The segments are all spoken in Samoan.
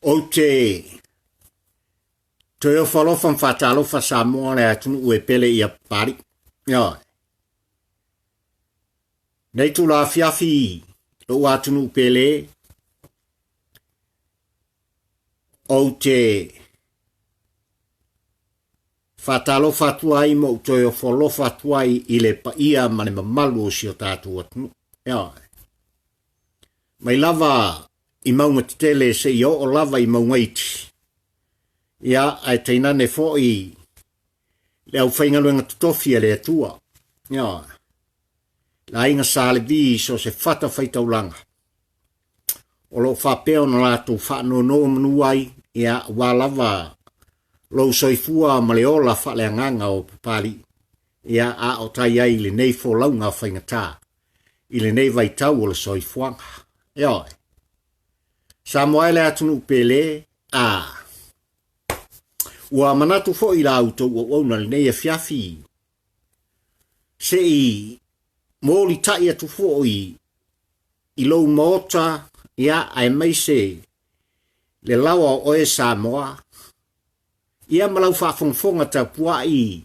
Ou te toe ofo alofa ma faatalofa Samoa le atunuu e pele ia Papalii. Ioe. Nei tula afiafi lou atunuu pele, ou te faatalofa atu ai ma ou toe ofo alofa atu ai i le paia ma le mamalu o si o tatou atunuu. Ioe. Mai lava i mauga tetele seia oo lava i mauga iti, ia, ae tainane foi le aufaigaluega totofi a le Atua, ia, le aiga Sa Levi i so o se fata faitaulaga, o lo o faapea ona latou faanonomanu ai, ia, aua lava lou soifua ma le ola faaleagaga o Papalii, ia, a o tai ai i lenei folauga faigata i lenei vaitau o le soifuaga. Ioe. Samoa e le atunuu pele, a. Ua manatu foi la outou auauna lenei afiafi, se i molitai atu foi i lou maota, ia, aemaise le laoa o oe Samoa, ia ma lau faafogafoga tapuai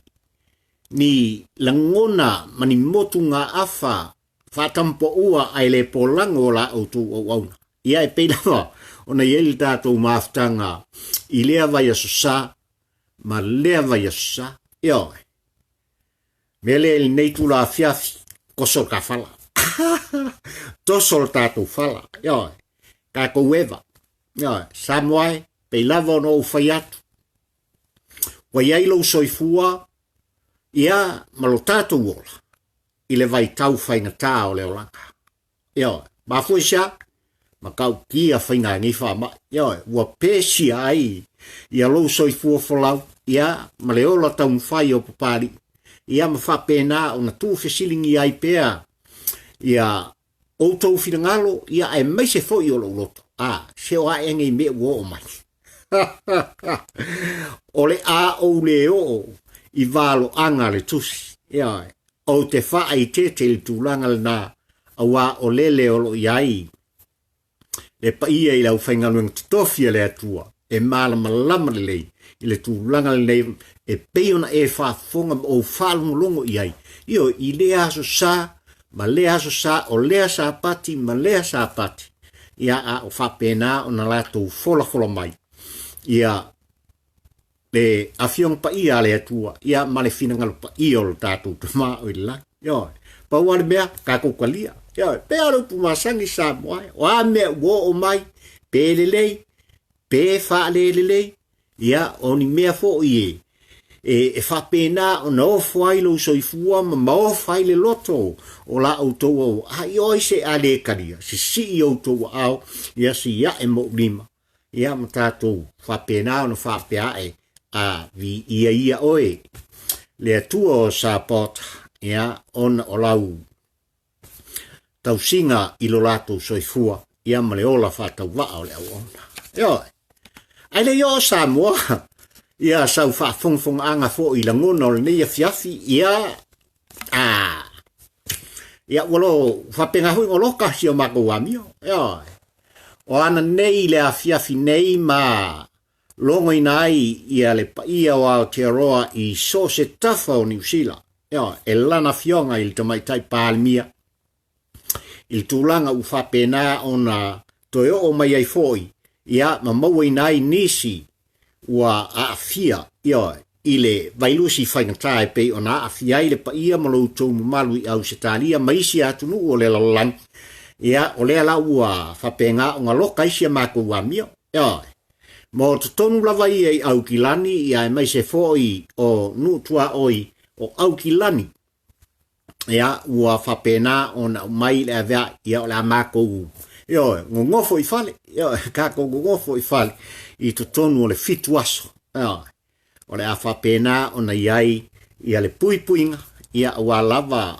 ni lagona ma ni motugaafa faatampoua ae le polago o la outou auauna. Ia e pei lava ona i ai le tatou mafutaga i lea vaiaso sa ma lea vaiaso sa. Ioe. Mea lea i lenei tula afiafi, toso le ta fala. Toso le tatou fala. Ioe. Tatou eva. Ioe. Samoa e, pei lava ona ou fai atu. Ua i ai lou soifua, ia, ma lo tatou ola i le vaitau faigata o le olaga. Ioe, mafua i se a? Matautia faiga e nei faamai. Ioe, ua pesia ai ia lou soifua folau, ia, ma le ola taumafai o Papalii, ia ma faapena ona tuufesiligia ai pea ia outou finagalo, ia aemaise foi o lou loto. A, se o ae nei mea ua oo mai. O le a ou le oo i valoaga le tusi. Ioe, ou te faaeteete i le tulaga lena, aua o lele o lo o i ai le paia i le aufaigaluega totofi a le Atua e malamalama lelei i le tulaga lenei e pei ona e faafofoga ma ou faalogologo i ai, ioe, i lea aso sa ma lea aso sa, o lea Sapati ma lea Sapati, ia, a o faapena ona latou folafola mai ia le Afioga Paia a le Atua, ia ma le finagalo paia o lo tatou Tama o i le lagi. Ioe, pau lava le mea, tatou talia. Ioe, pei lava o le upu masani Samoa, o a mea ua oo mai, pe lelei, pe faalelelei, ia, o ni mea foi e, e, e faapena ona ofo ai lou soifua ma maofa ai le loto o la outou au, a i o ai se a le talia, sisii outou aao, ia siae ma ou lima, ia ma tatou faapena ona faapea ae, a viia ia oe le Atua o Sapota, ia ona o lau tausiga i lo latou soifua, ia ma le ola faatauvaa o le auauna. Ioe. Ae le i oo Samoa, ia sau faafogafogaaga foi i lagona o lenei afiafi, ia, a, ia ua lo faapena foi ona loka si o matou amio. Ioe. O ana nei le afiafi nei ma logoina ai ia le paia o Aotearoa i so o se tafa o Niu Sila. Ioe, e lana afioga i le Tamaitai Palemia i le tulaga ua faapena ona toe oo mai ai foi, ia, ma mauaina ai nisi ua aafia, ioe, i le vailusi faigata e pei ona aafia ai le paia ma lo outou mamalu i Ausetalia ma isi atunuu o le lalolagi. Ia, o lea la ua faapena ona loka ai si a matou amio. Ioe. Mo totonu lava ia i Aukilani, ia aemaise foi o nuu tuaoi o Aukilani, ia, ua faapena ona aumai le avea'i, ia, o le a matou, ioe, gogofo i fale, ioe, tatou gogofo i fale i totonu o le 7 aso, ioe, o le a faapena ona i ai ia le puipuiga, ia, aua lava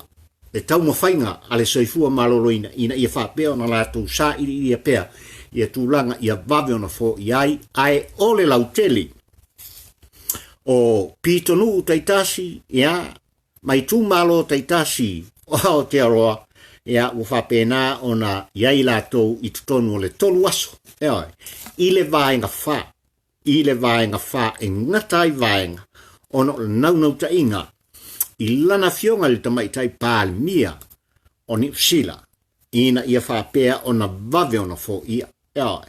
le taumafaiga a le soifua maloloina ina ia faapea ona latou sailiilia pea ia tulaga ia vave ona foia ai, ae o le lautele o pitonuu taitasi, ia, ma itumalo taitasi o Aotearoa, Ia, ua faapena ona i ai latou i totonu o le 3 aso. Ioe, i le vaega 4, i le vaega 4 e gata ai vaega ona o le naunautaiga i lana afioga i le Tamaitai Palemia o Niu Sila ina ia faapea ona vave ona foia. Ioe.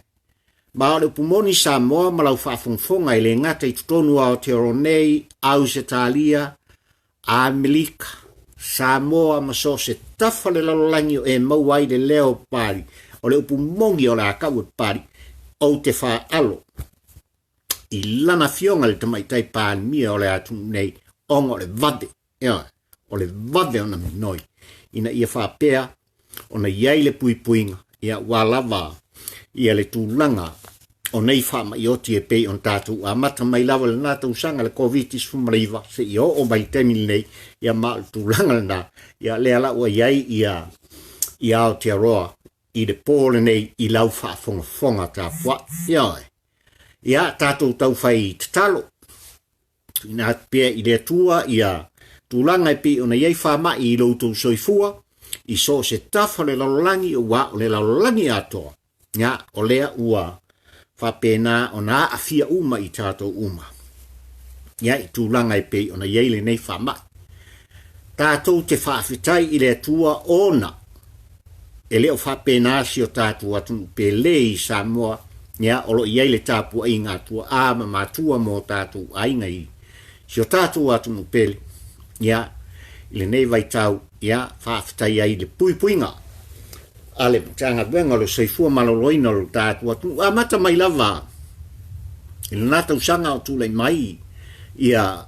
Ma o le upu moni Samoa ma lau faafogafoga e le gata i totonu o Aotearoa nei, Ausetalia, Amerika, Samoa ma so o se tafa o le lalolagi o e maua ai le leo o Papalii, o le upu moni o le a kau e Papalii, ou te faaalo i lana afioga i le Tamaitai Palemia o le atunuu nei, ona o le vave, ioe, o le vave ona minoi, ina ia faapea ona i ai le puipuiga, ia ua lava ia le tulaga o nei faamai oti e pei ona tatou amata mai lava i lena tausaga le Koviti-19 seia oo mai i le taimi lenei, ia ma o le tulaga lena, ia lea la ua i ai ia ia Aotearoa i le po lenei i lau faafogafoga tapuai. Ioe. Ia tatou taufai tatalo. Tuuina atu pea i le Atua ia tulaga e pei ona i ai faamai i lo outou soifua, i so o se tafa o le lalolagi, aua o le lalolagi atoa, ia, o lea ua faapena ona aafia uma i tatou uma, ia, i tulaga e pei ona i ai lenei faamai. Tatou te faafetai i le Atua ona e le o faapena si o tatou atunuu pele i Samoa, ia, o lo o i ai le tapuaiga a tuaa ma matua mo tatou aiga i si o tatou atunuu pele, ia, i lenei vaitau, ia, faafetai ai i le puipuiga a le Matagaluega o le Soifua Maloloina o lo tatou atunuu. Amata mai lava i lena tausaga o tulai mai ia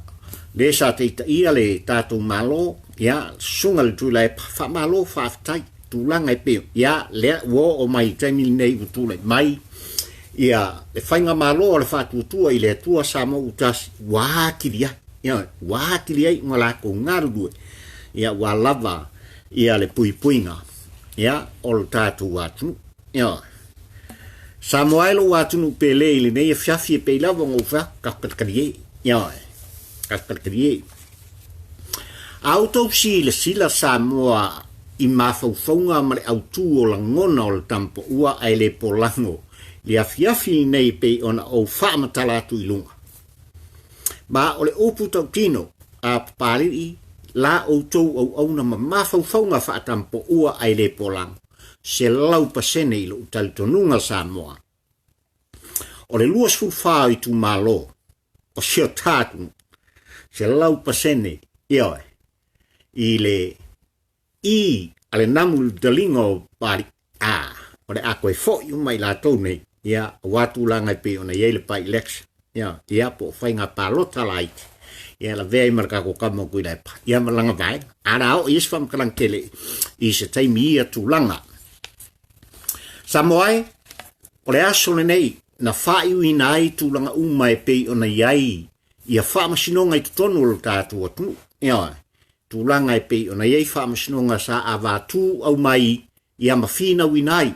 le sa taitaia le tatou Malo, ia, susuga le Tuilaepa, faamalo, faafetai, tulaga e pei, ia, lea ua oo mai i le taimi lenei ua tulai mai ia le faigamalo a le Faatuatua i le Atua Samoa ua tasi, ua atili ai, ia, ua atili ai ona latou galulue, ia, ua lava ia le puipuiga, ia, o le tatou atunuu. Ia, Samoa e lou atunuu pele i lenei afiafi e pei lava ona ou fai atu, tatou e, ia, tatou e. A outou silasila Samoa i mafaufauga ma le autū o lagona o le tamapaua ae le polago i le afiafi lenei e pei ona ou faamatala atu i luga. Ma o le upu tautino a Papalii la outou auauna ma mafaufauga faatamapaua ae le polago, 100% i lou talitonuga Samoa. O le 24 o itumalo o si o tatou 100% ioe i le i a le namu i le taliga o Papalii, a o le a toe foi uma i latou nei, ia, aua tulaga e pei ona i ai le by-election, ia, ia, po o faiga palota laiti, ia, lavea ai ma le tatou tama o Tuilaepa, ia, ma lana vaega. A o le a oo i ai se faamatalaga tele i se taimi i ia tulaga. Samoa e, o le aso lenei na faaiuina ai tulaga uma e pei ona i ai ia faamasinoga i totonu o lo tatou atunuu. Ioe, tulaga e pei ona i ai faamasinoga sa avatu aumai ia ma finauina ai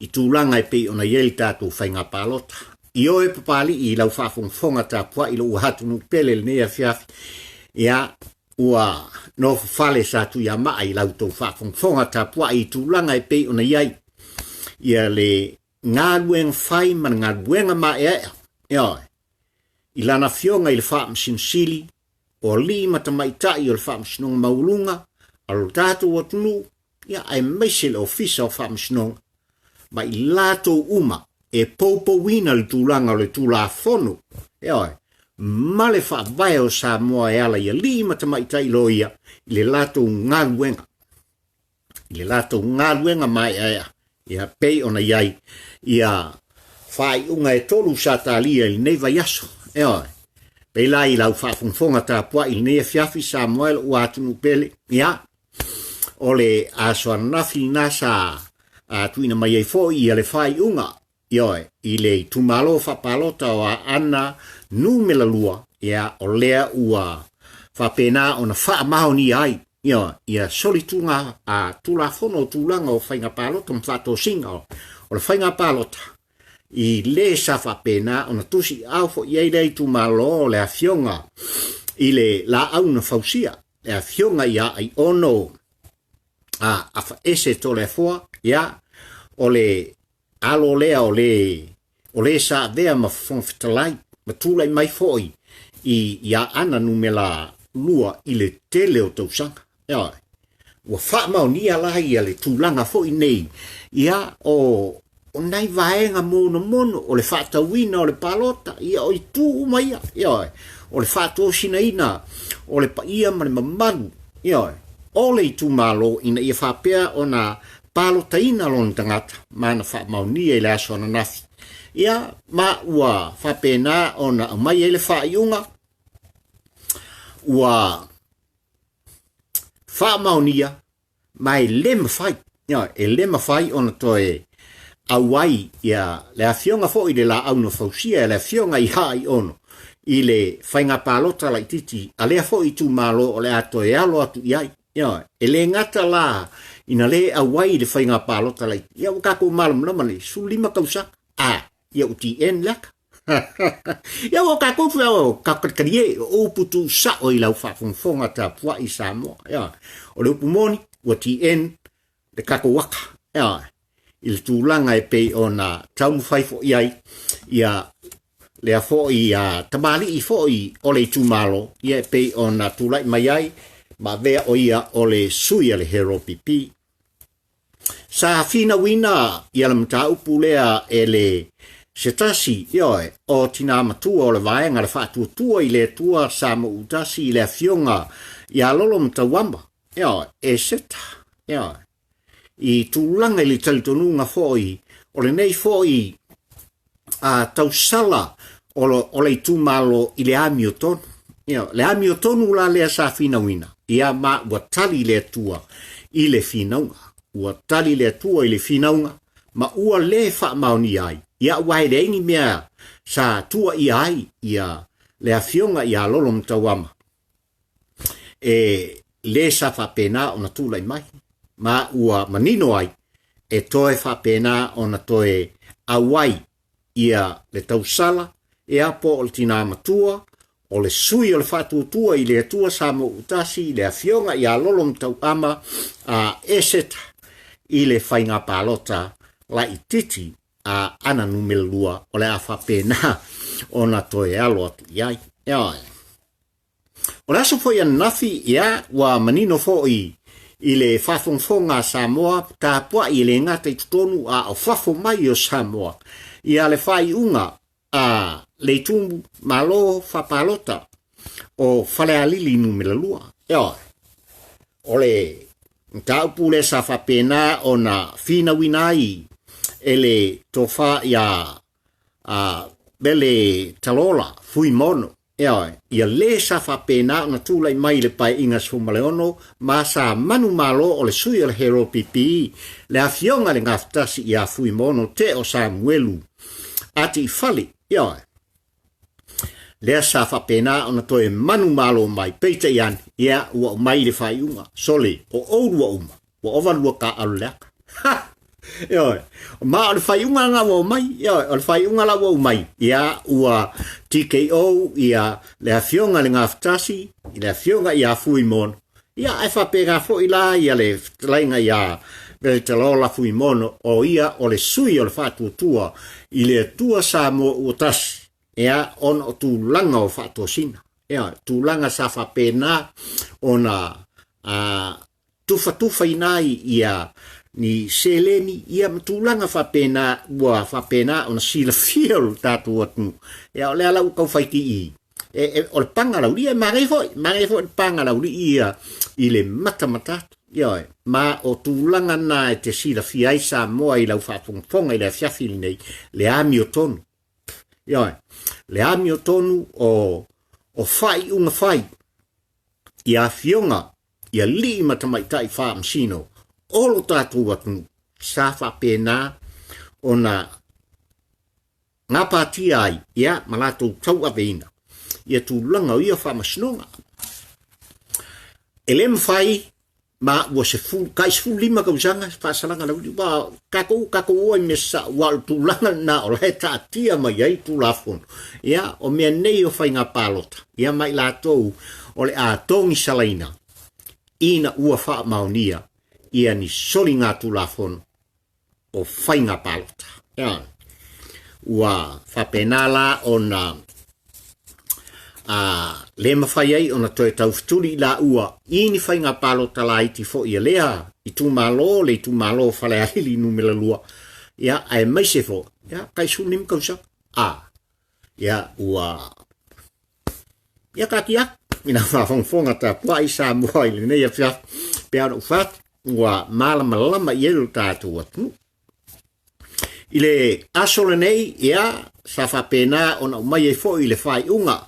i tulaga e pei ona i ai le tatou faiga palota. Ioe Papalii i lau faafogafoga tapuai i lou atunuu pele i lenei afiafi, ia, ua nofo fale sa Tuiamaa i la outou faafogafoga tapuai i tulaga e pei ona i ai ia le galuega fai ma le galuega maeaea, ioe, i lana afioga i le Faamasino Sili, o alii ma tamaitai o le Faamasinoga Maualuga a lo tatou atunuu, ia, aemaise le Ofisa o Faamasinoga, ma i latou uma e poupouina le tulaga o le Tulafono, ioe, ma le Faavae o Samoa e ala i alii ma tamaitai loia i le latou galuega, i le latou galuega maeaea, ia, pei ona i ai ia faaiuga e 3 sa talia i lenei vaiaso, ioe. Pei la i lau faafogafoga tapuai i lenei afiafi Samoa e lou atunuu pele, ia, o le aso ananafi lena sa tuuina mai ai foi ia le faaiuga, ioe, i le itumalo faapalota o Aana numera 2, ia, o lea ua faapena ona faamaonia ai, ioe, ia solituga a Tulafono o tulaga o faiga palota ma faatosina o le faiga palota i le sa faapena ona tusi ao foi i ai lea itumalo o le afioga i le laau na fausia, le afioga ia Aiono. a afaese Toleafoa, ia, o le alo lea o le o le sa avea ma Fofoga Fetalai ma tulai mai foi i i Aana numera 2 i le tele o tausaga. Ioe. Ua faamaonia la ia le tulaga foi nei, ia, o o nai vaega monomono o le faatauina o le palota, ia o itu uma ia, ioe, o le faatosinaina o le paia ma le mamalu, ioe, o le itumalo ina ia faapea ona palotaina lona tagata ma na faamaonia i le aso ananafi. Ia, ma ua faapena ona aumai ai le faaiuga, ua faamaonia ma e le mafai, e le mafai ona toe auai ia le afioga foi i le laau na fausia e le afioga i Haaiono i le faiga palota laitiiti a lea foi itumalo o le a toe alo atu i ai. Ioe, e le gata la ina le auai i le faiga palota laitiiti, ia ua tatou malamalama nei, 15 tausaga, a, ia ua TN le aka. Ia ua tatou fea o kalikali e, o upu tuusao i lau faafogafoga tapuai i Samoa. Ia, o le upu moni, ua TN le tatou aka. Ia, i le tulaga e pei ona taumafai foi ai ia lea foi a tamalii foi o le itumalo, ia e pei ona tulai mai ai ma avea o ia o le sui a le Hero PP. Sa finauina ia le mataupu lea e le se tasi, ioe, o tinā matua o le vaega le Faatuatua i le Atua sa Muutasi i le afioga ia Lolo Matauama, ioe, e Seta, ioe, i tulaga i le talitonuga foi o lenei foi a tausala o, lo, o le itumalo i le amiotonu. Ia, le amiotonu la lea sa finauina, ia ma ua tali le Atua i le finauga. Ua tali le Atua i le finauga, ma ua le faamaonia ai. Ia, aua e leai ni mea sa tuuaia ai ia le afioga ia Lolo Matauama e le sa faapena ona tulai mai, ma ua manino ai e toe faapena ona toe auai ia le tausala, ia po o le tinā matua, o le sui o le faatuatua i le Atua sa Muutasi, le afioga ia Lolo Matauama a Eseta i le faiga palota laitiiti a Aana numera 2 o le a faapena ona toe alo atu i ai. Ioe. O le aso foi ananafi, ia, ua manino foi i le faafogafoga a Samoa, tapuai e le gata i totonu a o fafo mai o Samoa, ia le faaiuga a le itumalo faapalota o Falealili numera 2. Ioe, o le mataupu lea sa faapena ona finauina ai e le tofa ia a Mele Talola Fuimono, Ioe, ia le sa faapena ona tulai mai i le Paeaiga 16 ma sa manumalo o le sui o le Hero PP, le afioga i le Gafatasi ia Fuimono Teo Samuelu Atiifale, ioe, lea sa faapena ona toe manumalo mai, peitai ane, ia, ua aumai i le faaiuga, sole, o oulua uma, Ua ova lua taaalo le aka. Ha! Ioe. Ma o le faaiuga lena ua omai. Ioe, o le faaiuga la ua omai. Ia, ua TKO ia le afioga i le Gafatasi, i le afioga ia Fuimono. Ia, ae faapena foi la ia le fetalaiga ia Veletalola Fuimono, o ia o le sui o le Faatuatua i le Atua Samoa ua tasi, ia, ona o tulaga o faatosina. Ia, tulaga sa faapena ona a, tufatufaina ai ia ni seleni ia ma tulaga faapena ua faapena ona silafia o lo tatou atunuu. Ia o lea la ua tau fai tii e, e, o le paga laulii e manaia foi, manaia foi le paga laulii ia i le matamata atu. Ioe, ma o tulaga na e te silafia ai Samoa i lau faafogafoga i le afiafi lenei, le amiotonu. Ioe, le amiotonu o, o faaiuga fai i afioga i alii ma tamaitai faamasino o lo tatou atunuu sa faapena ona gapatia ai ia ma latou tauaveina ia tulaga o ia faamasinoga. E le mafai ma ua sefulu, tai 15 tausaga faasalaga lauli, ua tatou, tatou o ai mea sa'o, ua o le tulaga lena o la e taatia mai ai Tulafono, ia, o mea nei o faiga palota, ia ma i latou o le a togisalaina ina ua faamaonia ia ni soligatulafono o faiga palota. Ia, ua faapena la ona a le mafai ai ona toe taufetuli i laua i ni faiga palota laiti foi a lea itumalo, le itumalo o Falealili numera 2, ia, aemaise foi, ia, tai 15 tausaga. A, ia, ua, ia taatia atu i lau faafogafoga tapuai Samoa i lenei afiafi, pe a ona ou fai atu, ua malamalama i ai lo tatou atunuu. I le aso lenei, ia, sa faapena ona aumai ai foi le faaiuga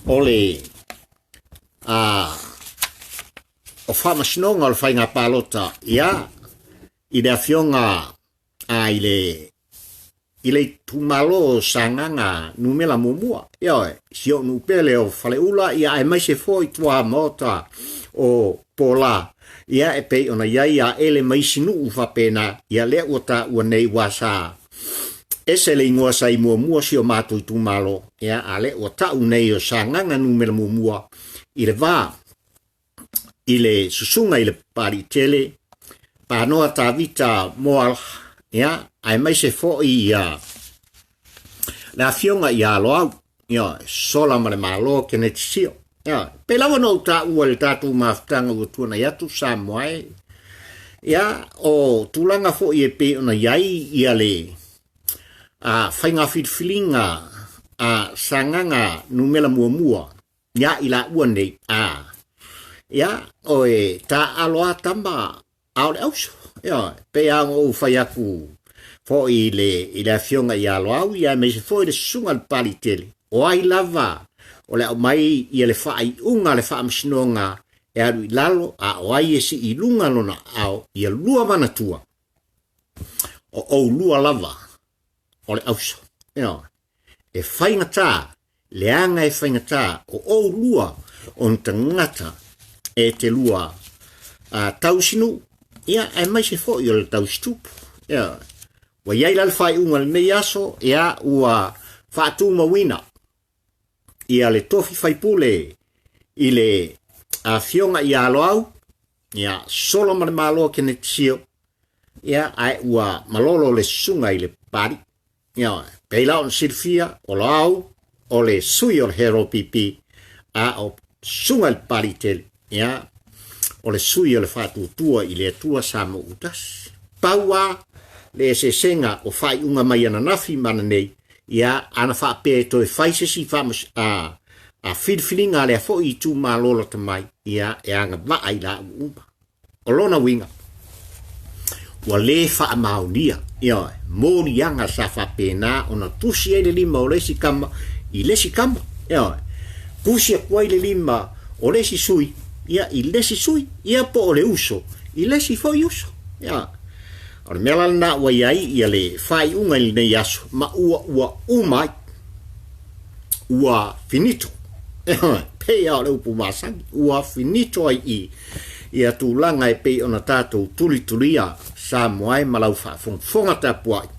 o le o faamasinoga o le faiga palota, ia, i le afioga a i le i le itumalo o Sagaga numera muamua, ioe, si ou nuu pele o Faleula, ia aemaise foi tuamaota o Pola, ia e pei ona i ai Aele ma isi nuu faapena, ia lea ua taua nei ua sa ese le igoa sa i muamua si o matou itumalo, ia a lea ua tau nei o Sagaga numera muamua i le va i le susuga i le Papaliitele, Panoa Tavita Moala, ia, aemaise foi ia le afioga ia Loau, ia, sola ma le Malo Keneti Sio. Ia, pei lava ona ou taua i le tatou mafutaga ua tuanai atu Samoa e. Ia, o tulaga foi e pei ona i ai ia le a, faiga filifiliga a Sagaga numera muamua, Ia i laua nei, a, ia, o e taaalo a tama, a o le auso. Ia, pei lava ona ou fai atu foi i le, i le afioga ia Loau, ia aemaise foi le susuga i le Papaliitele, o ai lava o le aumai ia le faaiuga a le faamasinoga e alu i lalo, a o ai e sii i luga lona aao, ia lua manatua, o oulua lava o le auso. Ia, e faigata leaga e faigata o oulua o ni tagata e te lua a tausinuu, ia, aemaise foi o le tausitupu. Ia, ua i ai la le faaiuga i lenei aso, ia, ua faatumauina ia le tofi faipule i le afioga ia Loau, ia, sola ma le Malo Keneti Sio, ia, ae ua malolo le susuga i le Papalii. Ioe, pei la ona silafia, o Loau o le sui o le HRPP, a o Susuga i le Papaliitele, ia, o le sui o le Faatuatua i le Atua Samoa ua Tasi. Pau lava le eseesega o faaiuga mai ananafi ma ananei, ia, ana faapea e toe fai se isi faamas, a, a filifiliga a lea foi itumalo lata mai, ia, e agavaa i laua uma. O lona uiga, ua lē faamaonia, ioe, moliaga sa faapena ona tusi ai le lima o le isi tama i le isi tama, ioe, tusi atu ai le lima o le isi sui, ia, i le isi sui, ia, po o le uso i le isi foi uso, ioe. O le mea la lena ua i ai ia le faaiuga i lenei aso, ma ua ua uma ai, ua finito, pei lava o le upu masani, ua finito ai i ia tulaga e pei ona tatou tulitulia Samoa e ma lau faafogafoga tapuai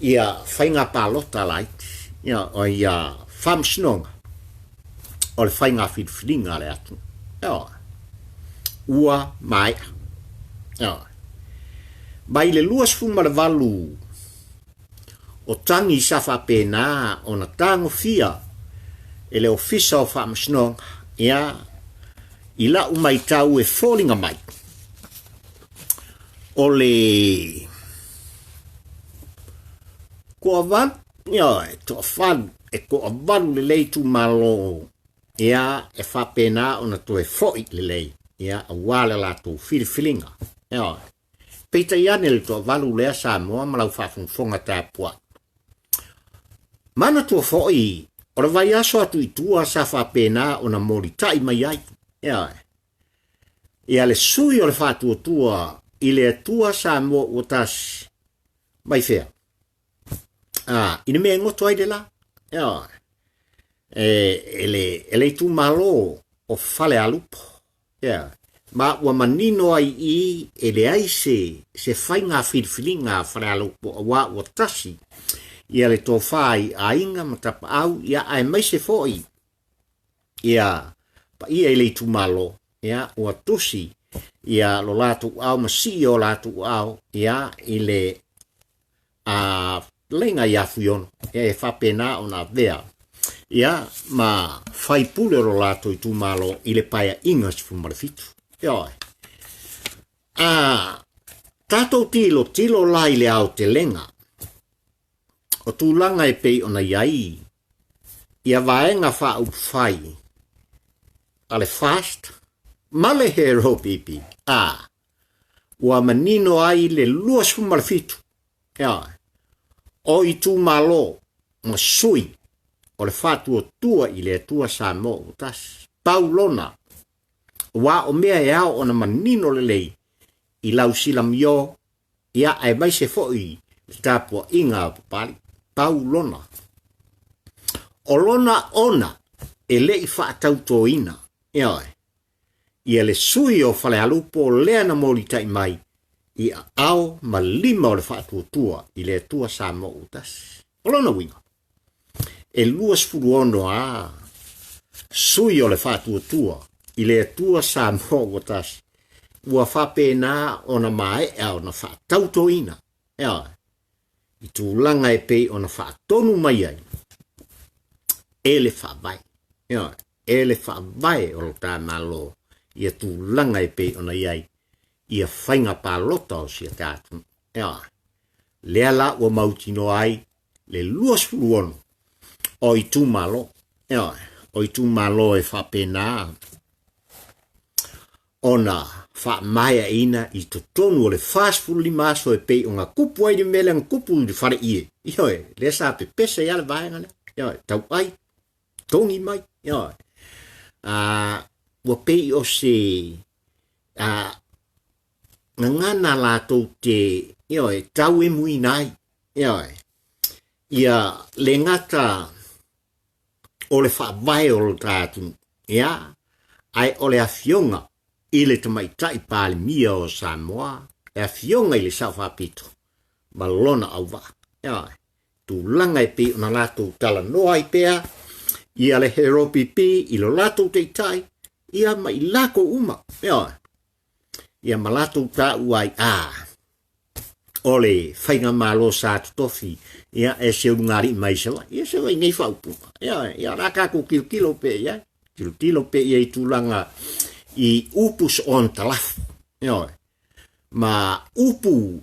ia faiga palota laiti, ia, o ia faamasinoga o le faiga filifiliga a le atunuu. Ioe. Ua maea. Ioe. Mai le 28 o tagi sa faapena ona tagofia e le Ofisa o Faamasinoga, ia, i la'u maitau e foliga mai, o le toavalu, ioe, toafalu, e toavalu lelei itumalo, ia, e faapena ona toe fo'i lelei, ia, aua le latou filifiliga, ioe. Peitai ane le toavalu lea Samoa ma lau faafogafoga tapuai. Manatua foi o le vaiaso atu i tua sa faapena ona molitai mai ai, ioe, ia le sui o le Faatuatua i le Atua Samoa ua tasi, mai fea? A, i le mea e goto ai le la, ioe, e, e le, e le itumalo o Falealupo. Ea, ma ua manino ai i e leai se, se faiga filifiliga a Falealupo auā ua tasi ia le tofa i aiga ma tapaau, ia aemaise foi ia paia i le itumalo, ia ua tusi ia lo latou aao ma sii o latou aao ia i le a leiga ia Fuiono ia e faapena ona avea ia ma faipule o lo latou itumalo i le Paeaiga 17. Ioe. A tatou tilotilo la i le aotelega o tulaga e pei ona i ai ia vaega faaupufai a le FAST ma le HRPP, a ua manino ai le 27 ioe, o itumalo ma sui o le Faatuatua i le Atua Samoa ua tasi. Pau lona, aua o mea e ao ona manino lelei i lau silamio, ia aemaise foi le tapuaiga a Papalii. Pau lona. O lona ona e le i faatautoina, ioe, ia le sui o Falealupo lea na molitai mai i aao ma lima o le Faatuatua i le Atua Samoa ua tasi. O lona uiga, e 26 a sui o le Faatuatua i le Atua Samoa ua tasi ua faapena ona maea ona faatautoina, ioe, i tulaga e pei ona faatonu mai ai e le Faavae. Ioe, e le Faavae o lo ta Malo ia tulaga e pei ona i ai ia faiga palota o si a ta atunuu. Ioe, lea la ua mautinoa ai le 26 o itumalo, ioe, o itumalo e faapena ona faamaeaina i totonu o le 45 aso e pei ona kupu ai le mea lea na kupu i le faleie. Ioe, lea sa pepese ai le vaega lea. Ioe, tauai, togi mai. Ioe. Ua pei o se gagana latou te, ioe, tauemuina ai. Ioe. Ia le gata o le faavae o lo ta atunuu, ia, ae o le afioga i le Tamaitai Palemia o Samoa, le afioga i le Sao Faapito ma lona auvaa. Ioe. Tulaga e pei ona latou talanoa ai pea ia le HRPP i lo latou taitai, ia ma i lakou uma. Ioe. Ia ma latou taua ai, a, o le faigamalo sa totofi, ia, e se ulugalii mai Savaii. Ia Savaii nei faaupuga. Ia, ia, o le a tatou tilotilo pea i ai. Tilotilo pea i ai i tulaga i upu soon talafu. Ioe. Ma upu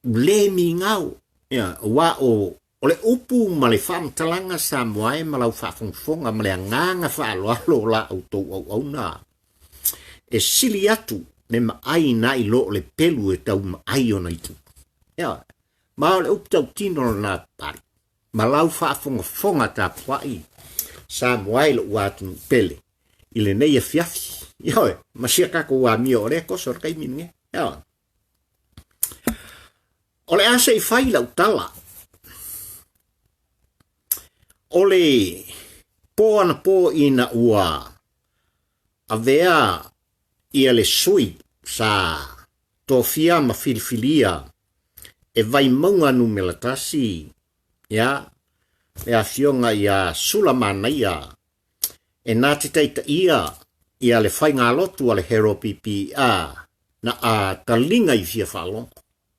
le migao. Ia, aua o O le upu ma le faamatalaga Samoa e ma lau faafogafoga ma le agaga faaaloalo o la outou auauna, e sili atu le maai na i lo o le pelu e tau maai ona itu. Ioe. Ma o le upu tautino lena Papalii, ma lau faafogafoga tapuai Samoa e lou atunuu pele i lenei afiafi. Ioe, ma sia tatou amio o lea toso le taimi lenei. Ioe. O le a se i fai lau tala? O le po anapo ina ua avea ia le sui sa tofia ma filifilia e Vaimauga numera 1, ia, le afioga ia Sulamanaia e na te taitaia ia le faigalotu a le HRPP a na a taliga i fia faalogo.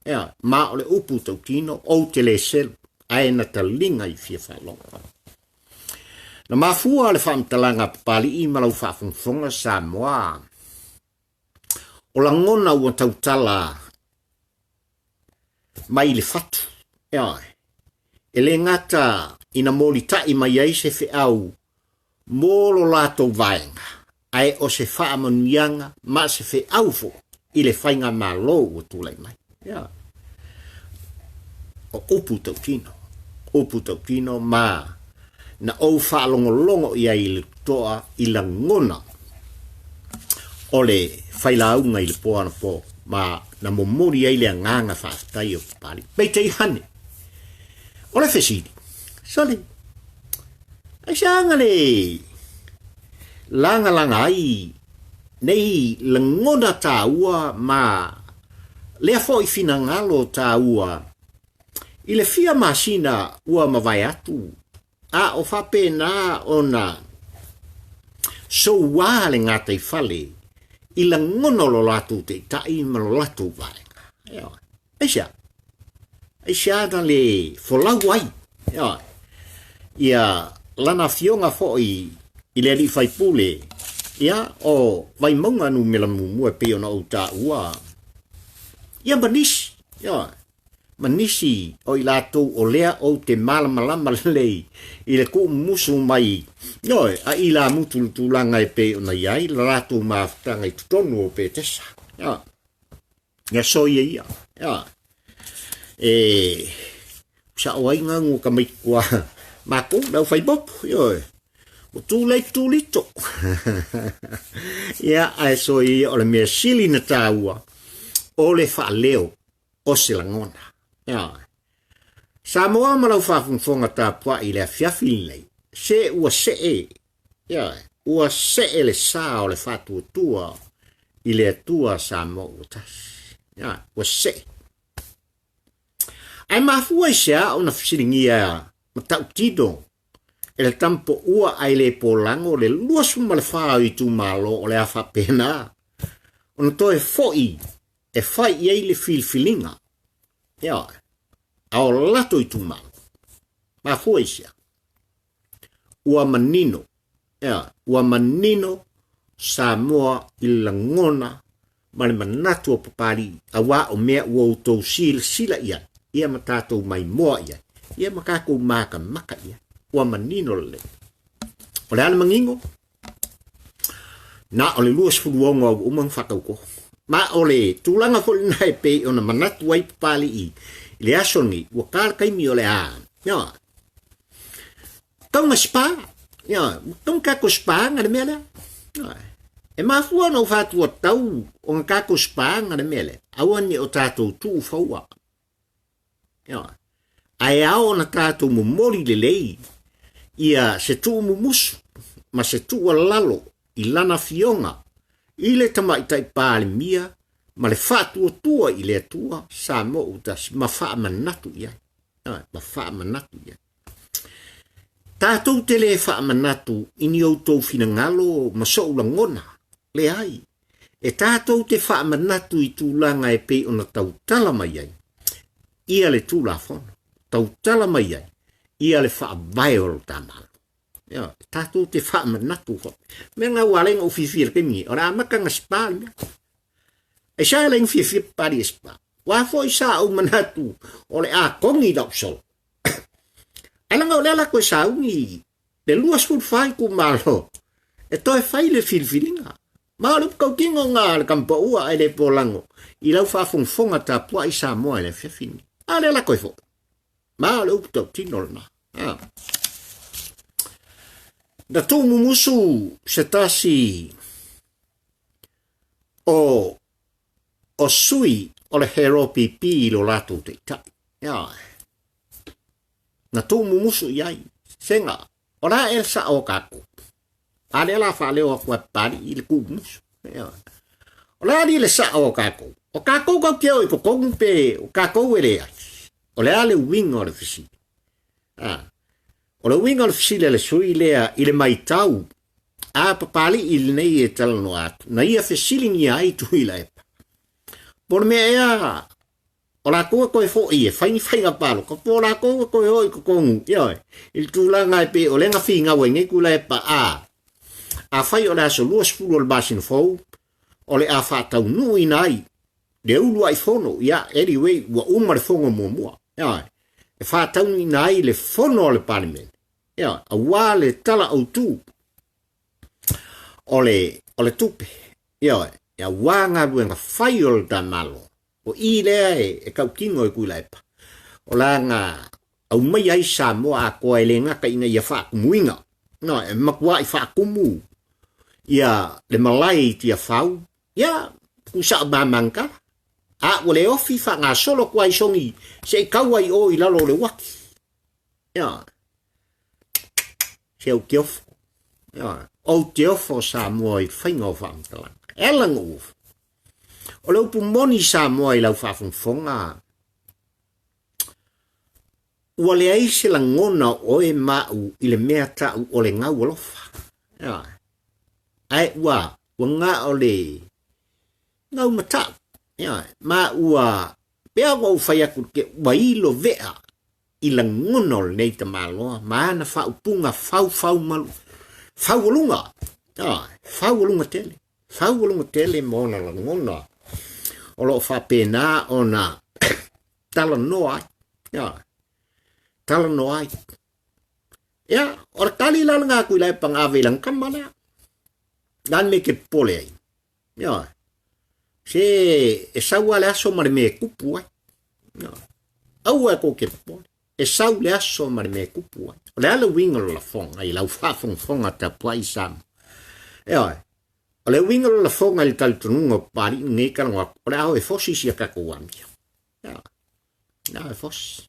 Ea, ma o le upu tautino, ou te le selu, ae na taliga i fia faalogo. Na mafua le faamatalaga a Papalii ma lau faafogafoga Samoa, o lagona ua tautala mai le fatu, ioe, e le gata ina molitai mai ai se feau mo lo latou vaega, ae o se faamanuiaga ma se feau foi i le faigamalo ua tulai mai. Ioe. O upu tautino, upu tautino ma na ou faalogologo i ai i le totoa i lagona o le failauga i le po anapo ma na momoli ai le agaga faafetai o Papalii. Peitai ane, o le fesili, sole, aisea le lagalaga ai nei lagona taua ma lea foi finagalo taua i le fia masina ua mavae atu, a o faapena ona soua le gataifale i lagona o lo latou taitai ma lo latou vaega. Ioe. Aisea? Aisea na le folau ai? Ioe. Ia lana afioga foi i le alii faipule, ia, o Vaimauga numera muamua e pei ona ou taua, ia ma nisi, ioe, ma nisi o i latou o lea ou te malamalama lelei i le kuumumusu mai, ioe, a ilamutu i le tulaga e pei ona i ai la latou mafutaga i totonu o Petesa. Ioe. Ia soia ia. Ioe. E sao ai gagu o tamaiti kua makou le aufaimotu, ioe. Ua tulei tulito. Ia, ae soia ia o le mea sili na taua o le faaleo o se lagona. Ioe. Samoa ma lau faafogafoga tapuai i le afiafi lenei, se ua see, ioe, ua see le sa o le faatuatua i le Atua Samoa ua tasi. Ioe, ua see. Ae mafua i se a ona fesiligia matautino e le tamapoua ae le polago le 24 o itumalo o le a faapena ona toe foi e fai i ai le filifiliga, ioe, a o latou itumalo. Mafua i se a? Ua manino, ioe, ua manino Samoa i le lagona ma le manatu o Papalii, auā o mea ua outou silasila i ai, ia ma tatou maimoa i ai, ia ma tatou makamaka i ai. Ua manino lelei. O le a le manino? Na o le 26 ua uma ona faatauto. Ma o le tulaga foi lena e pei ona manatu ai Papalii i le aso lenei, ua ta le taimi o le a, ioe, tau na spa, ioe, ua tau na tatou spa na le mea lea. Ioe. E mafua ona ou faatua tau ona tatou spa na le mea lea, aua ne i o tatou tuufaua. Ioe. Ae ao ona tatou momoli lelei ia se tuumumusu ma se tuualalo i lana afioga i le Tamaitai Palemia ma le faatuatua i le Atua Samoa ua tasi ma faamanatu i ai. Ioe, ma faamanatu i ai. Tatou te le faamanatu i ni outou finagalo ma sou lagona, leai, e tatou te faamanatu i tulaga e pei ona tautala mai ai ia le Tulafono, tautala mai ai ia le Faavae o lo ta Malo. Ioe, tatou te faamanatu foi. Mea na ua ala ai ona ou fiafia i le taimi nei, o le amata na spa le mea. Aisea e leai na fiafia Papalii e spa? Ua foi sa ou manatu o le a kogi lau solo. Ae leaga o lea la toe sauni le 24 itumalo e toe fai le filifiliga. Ma o le upu tautino na le tamapaua ae le polago i lau faafogafoga tapuai Samoa i le afiafi lenei. A lea la toe foi. Ma o le upu tautino lena. Ah. Na tuumumusu se tasi o o sui o le HLPP i lo latou taitai. Ioe. Na tuumumusu i ai, sega, o le a ea le sao o tatou? A lea la faaleo atu ai Papalii i le tuumumusu. Ioe. O le a alii le sao o tatou? O tatou tatou te o i totonu pe o tatou e leai? O le a le uiga o le fesili? A. O le uiga o le fesili a le sui lea i le maitau a Papalii lenei e talanoa atu, na ia fesiligia ai Tuilaepa. Po o le mea ea o latou e toe foi e fai ni faiga palota, po o latou e toe o i totonu, ioe, i le tulaga e pei o lea na finau ai nei Tuilaepa, a, afai o le aso 20 o le masina fou, o le a faataunuuina ai le uluai fono, ia, anyway, ua uma le fono muamua, ioe, e faataunuuina ai le fono a le Palemene, Ioe, aua le Tala Autu o le, o le tupe. Ioe, aua galuega fai o le ta Malo. O i lea e, e tautino e Tuilaepa. O la na aumaia ai Samoa atoa e le gata ina ia faatumuina. No, e matuai faatumu ia le malae i Tiafau, ia, tusa o mamangata. A ua le ofi faagasolo atu ai sogi se i tau ai o i lalo o le uaki. Ioe. Se ou te ofo. Ioe. Ou te ofo Samoa i faiga o faamatalaga. E ala na ou ofo. O le upu moni Samoa i lau faafogafoga, ua leai se lagona o oe ma au i le mea tau o le gau alofa. Ioe. Ae ua, ua na o le... Gau matau. Ioe, ma ua, pea ua ou fai atu ke ua ilo vea i lagona o lenei tamaloa ma ana faaupuga faufau malu, faualuga, ioe, faualuga tele, faualuga tele ma ona lagona o lo o faapena ona talanoa ai, ioe, talanoa ai. Ia, o le tali la lena atu i la e pagave i lana tama lea. La le mea ke popole ai. Ioe. Se e sau lava le aso ma le mea e tupu ai. Ioe. Aua e kou te popole. E sau le aso ma le mea e tupu ai. O le a le uiga o le lafoga i lau faafogafoga tapuai Samoa. Ioe. O le uiga o le lafoga i le talitonuga o Papalii lenei talanoa atu, o le a o e fosi si a tatou amio. Ioe. O le a o e fosi.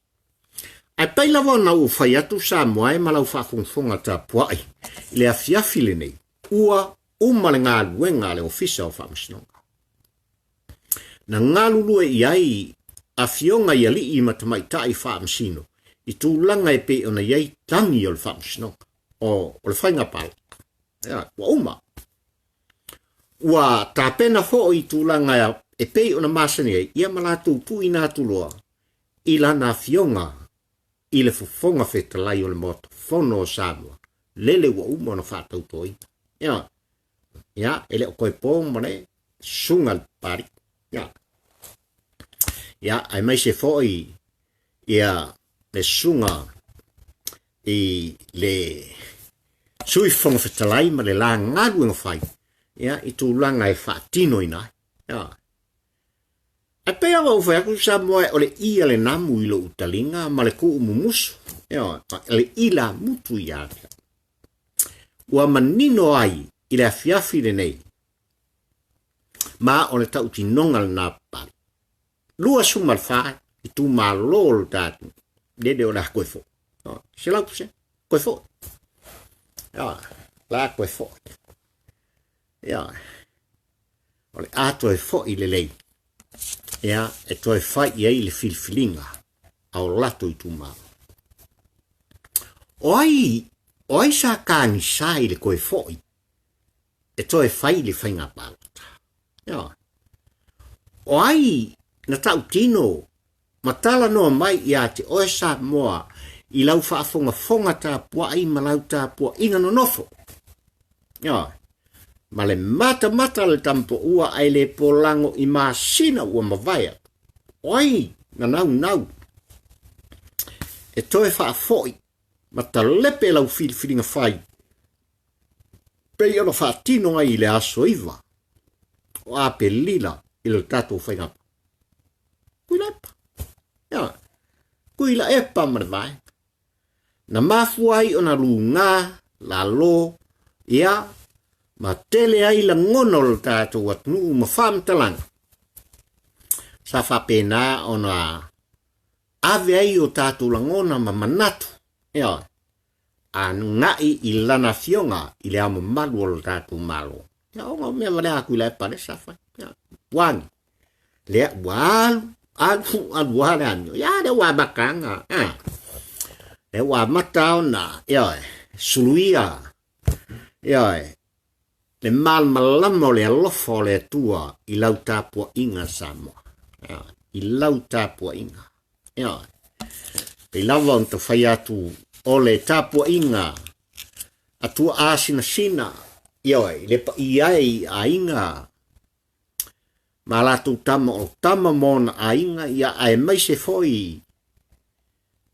Ae pai lava ona ou fai atu Samoa e ma lau faafogafoga tapuai i le afiafi lenei, ua uma le galuega a le Ofisa o Faamasinoga. Na galulue i ai afioga i alii ma tamaitai faamasino i tulaga e pei ona i ai tagi o le faamasinoga, o le faiga palota. Ia, ua uma. Ua tapena foi i tulaga e pei ona masani ai, ia ma latou tuuina atu loa i lana afioga i le Fofoga Fetalai o le Maota Fono o Samoa, lele ua uma ona faatautoina. Ia, ia, e le o toe po ma le susuga le Papalii. Ia, ia, aemaise foi ia le susuga i le Sui Fofoga Fetalai ma le la galuega fai, ia, i tulaga e faatinoina ai. Ia. Ae pei lava ua fai atu Samoa o le i a le namu i lou taliga ma le kuu mumusu, ioe, le ilamutu ia te au. Ua manino ai i le afiafi lenei, ma o le tautinoga lena papale. 24 itumalo o le tatou, lele o le a toe foi. 100%, toe foi. Ioe, o le a toe foi. Ioe. O le a toe foi lelei, ia, e toe fai i ai le filifiliga a o latou itumalo. O ai, o ai sa tagisa i le toe foi e toe fai le faiga palota? Ioe. O ai na tautino ma talanoa mai ia te oe Samoa i lau faafogafoga tapuai ma lau tapuaiga nonofo? Ioe. Ma le matamata le tamapoua ae le polago i masina ua mavae atu. O ai na naunau e toe faafoi ma talepe lau filifiliga fai pei ona faatino ai i le aso 9 o Aperila i le tatou faiga Tuilaepa. Ioe. Tuilaepa ma le vaega. Na mafua ai ona lugā, lalo, ia, ma tele ai lagona o le tatou atunuu ma faamatalaga sa faapena ona ave ai o tatou lagona ma manatu, ioe, agai i lana afioga i le Ao Mamalu o le tatou Malo. Ia, ona o mea valea atu i la e pale sa fai. Ia, puani. Lea ua alu, alu, alu lava le amio. Ia, lea ua amata ana, a. Lea ua amata ona, ioe, suluia, ioe, le malamalama o le alofa o le Atua i lau tapuaiga Samoa. Ioe, i lau tapuaiga. Ioe. Pei lava ona tafai atu o le tapuaiga a tuaa sinasina, ioe, i le paia e i aiga ma latou tama o tama ma ona aiga, ia aemaise foi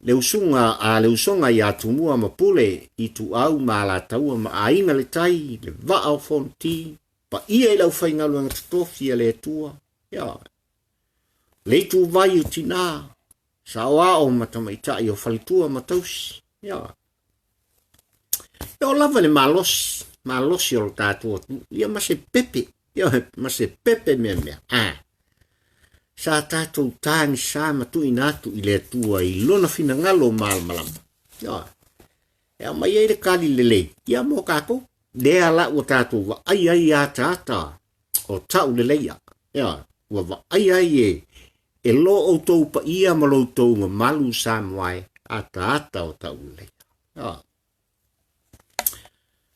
le usuga a le usoga ia Tumua ma Pule, Ituau ma Alataua ma Aiga le Tai, le Vaa o Fonoti, paia i le aufaigaluega totofi a le Atua, ia, le ituvai o tina, saoao ma tamaitai o faletua ma tausi, ia. E oo lava i le malosi, malosi o le tatou atunuu, ia ma se pepe, ia ma se pepe meamea. A, sa tatou tagisa ma tuuina atu i le Atua i lona finagalo malamalama. Ia, e aumai ai le kali lelei, ia mo tatou. Lea la ua tatou vaai ai ataata o tauleleia. Ia, ua vaai ai e, e lo outou paia ma lo outou mamalu Samoa e ataata o tauleleia. Ia,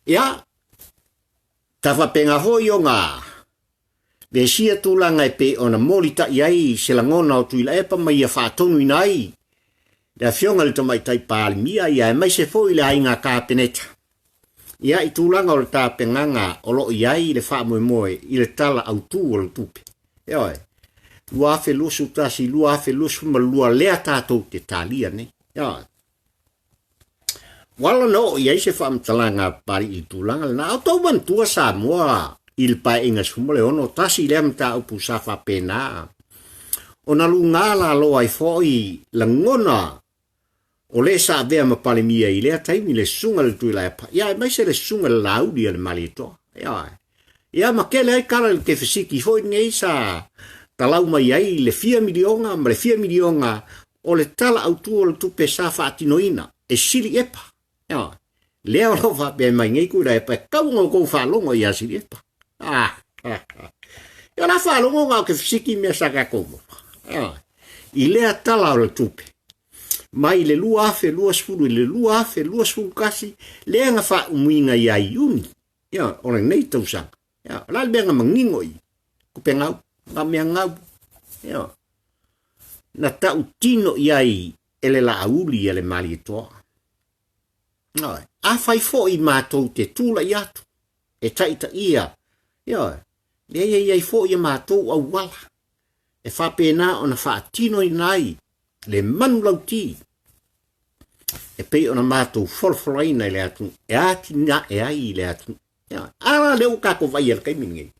ia ta faapena foi ona Vesia tulaga e pei ona molitai ai se lagona o Tuilaepa ma ia faatonuina ai le Afioga i le Tamaitai Palemia, ia aemaise foi le Aiga Kapeneta, ia i tulaga o le tapenaga o lo o i ai le faamoemoe i le Tala Autu o le Tupe, ioe, 2021/2022 lea tatou te talia nei. Ioe. Ua ala ona oo i ai se faamatalaga a Papalii i le tulaga lena. A o tou manatua Samoa i le Paeaiga 16, tasi lea mataupu sa faapena ona luga laloa ai foi lagona o le sa avea ma Palemia i lea taimi, le Susuga i le Tuilaepa, ia aemaise le Susuga i le Laauli a le Malietoa. Ioe. Ia ma tele ai tala i le kefesiti foi lenei sa talau mai ai le fia miliona ma le fia miliona o le Tala Autu o le Tupe sa faatinoina e Sili Epa. Ioe. Lea o lo o faapea mai nei Tuilaepa e tatau ona outou faalogo ia Sili Epa. Ah, ah, ah. Ia o la faalogo na o kefesiti mea sa tatou maua. Ioe. I lea Tala o le Tupe mai le 2020 i le 2021 lea na faaumuina ia Iuni, ia, o lenei tausaga. Ia, o le a le mea na manino i kupe gau, na mea gau. Ia, na tautino i ai e le Laauli a le Malietoa. Ioe, afai foi matou te tulai atu e taitaia, ioe, leai e i ai foi a matou auala e faapena ona faatinoina ai le manulauti e pei ona matou folafolaina i le atunuu, e atinae ai i le atunuu. A la lea ua tatou vaai i le taimi lenei.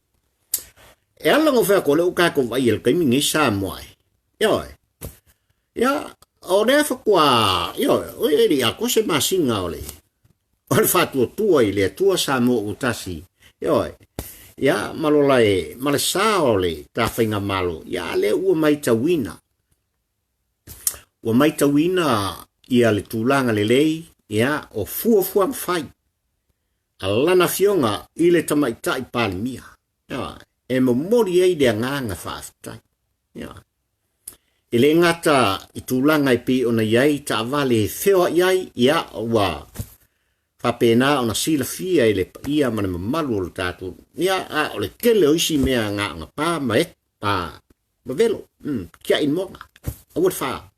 E ala ona fai atu o lea ua tatou vaai i le taimi lenei Samoa e. Ioe. Ia, o lea faatoa, ioe, o e le i atoa se masina o le faatuatua i le Atua Samoa ua tasi. Ioe. Ia, ma lo lae, ma le sa o le ta faigamalo, ia, a lea ua maitauina. Ua maitauina ia le tulaga lelei, ia, o fuafuaga fai a lana afioga i le Tamaitai Palemia, ia, e momoli ai le agaga faafetai. Ia, e le gata i tulaga e pei ona i ai taavale e feoai ai, ia, ua faapena ona silafia e le paia ma le mamalu o le tatou, ia, a o le tele o isi mea na ona pa ma e, pa ma velo, tiai moana, aua le fa.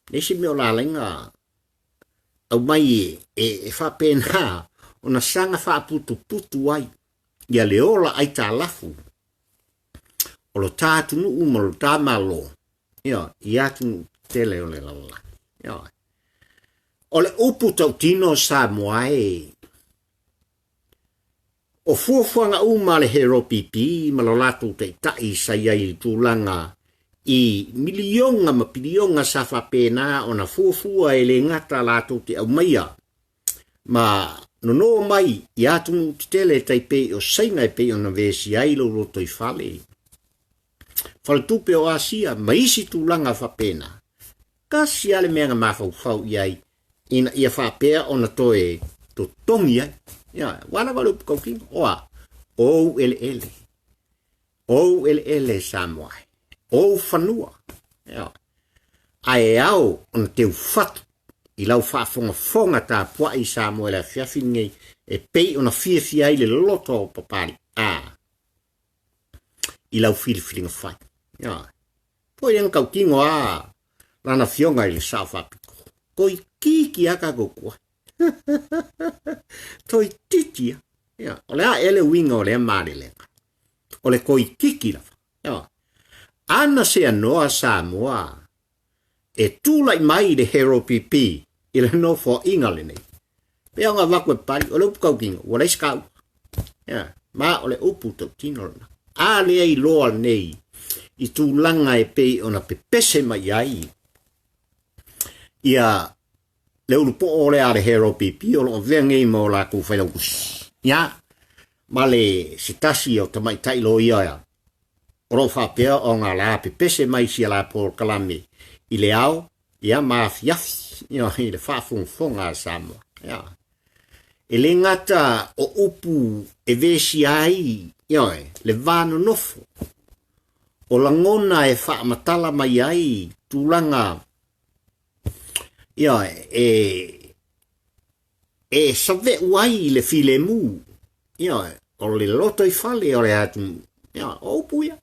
Le isi mea o la alaiga aumai e faapena ona saga faaputuputu ai ia le ola aitalafu o lo ta atunuu ma lo ta Malo, ia, i atunuu tetele o le lalolagi. Ia. O le upu tautino Samoa e, O fuafuaga uma a le HRPP ma lo latou taitai sa i ai i le tulaga i miliona ma piliona sa faapena ona fuafua e le gata latou te aumaia ma nono mai i atunuu tetele e tai pei o Saina e pei ona vesia ai lou lotoifale, faletupe o Asia ma isi tulaga faapena. Tasi lava le mea na mafaufau i ai ina ia faapea ona toe totogi ai. Ia, ua lava le upu tautino, o a? Ou eleele. Ou eleele Samoa e. Ou fanua. Ia. Ae ao ona teufatu i lau faafogafoga tapuai Samoa i le afiafi lenei e pei ona fiafia ai le loto o Papalii. A, i lau filifiliga fai. Ia. Foi lea na tautino a lana afioga i le Sao Faapito. Toititi a tatou tuai. Toititi a. Ia, o le a ea le uiga o lea malelega? O le toititi lava. Ia. Ana seanoa Samoa e tulai mai le HRPP i le nofoaiga lenei. Pei ona avatu e Papalii, o le upu tautino, ua leai se taua. Ia, ma o le upu tautino lena. A lea iloa lenei i tulaga e pei ona pepese mai ai ia le ulupoo lea a le HRPP o lo o avea nei ma o latou failautusi. Ia, ma le se tasi o tamaitai loia ia, o lo o faapea ona la pepese mai sia la polokalame i le ao, ia, ma afiafi, ia, i le faafogafoga a Samoa. Ia. E le gata o upu e vesia ai, ioe, le va nonofo, o lagona e faamatala mai ai tulaga, ioe, e save'u ai le filemu, ioe, o le lotoifale o le atunuu. Ia, o upu ia.